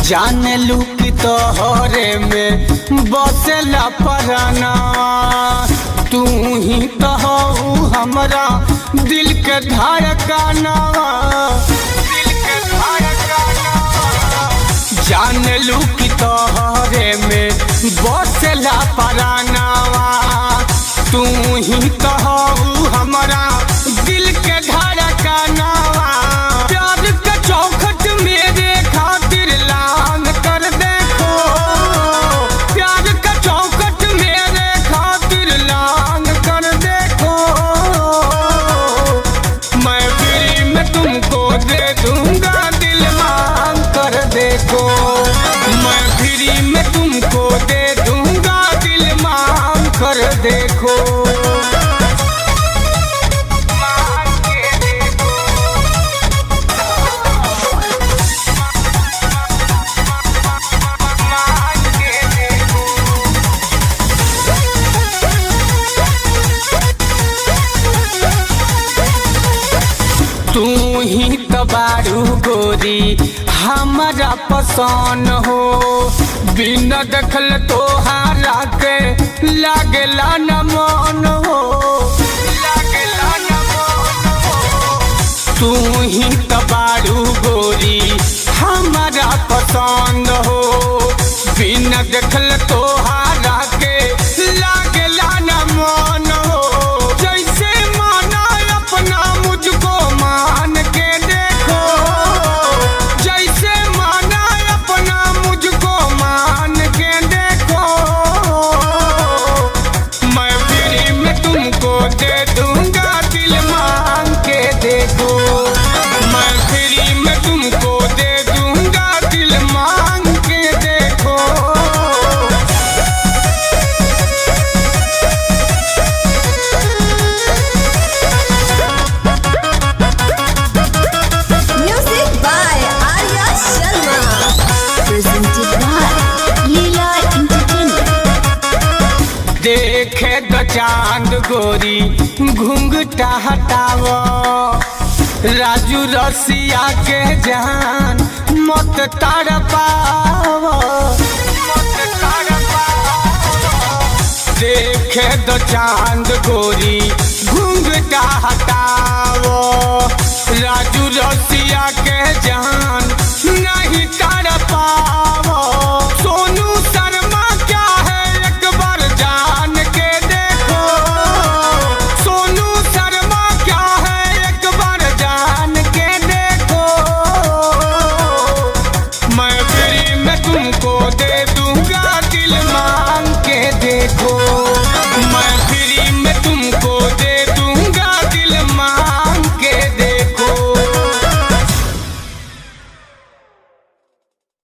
जान लू की तोहरे में बसेला पराना। तू ही तो हो हमरा दिल के धड़कना, दिल के धड़कना। जान लू की तोहरे में बसेला परानावा। तू ही तो हो हमरा दिल के धड़कनावा। प्यार के चौखट मेरे खातिर लांग कर देखो, प्यार का चौखट मेरे खातिर लांग कर देखो। मैं फ्री में तुमको दे दूंगा दिल मांग कर देखो। मैं फ्री में तुमको दे दूंगा दिल मांग कर देखो। मांग के देखो। मांग के देखो। तू ही तो बारू गोरी हमारा पसंद हो, बिना दखल तोहारा के लागला न मन हो, लागला न मन हो। तू ही तो बारू गोरी हमारा पसंद हो, बिना देखल तोहारा के लागला न मन हो। जैसे माना अपना मुझको मान के देखो, जैसे माना अपना मुझको मान के देखो। मैं फ्री में तुमको दे दूंगा दिल मांग के देखो। मैं फ्री में तुमको दे दूंगा दिल मांग के देखो। Music by Arya Sharma. Presented by Leela Entertainment. देखे तो चांद गोरी घुंघटा हटाव, राजू रसिया के जान मत तड़पाव, मत तड़पाव। देखे तो चांद गोरी घुंघटा हटाओ, राजू रसिया के जान नहीं तड़पाओ।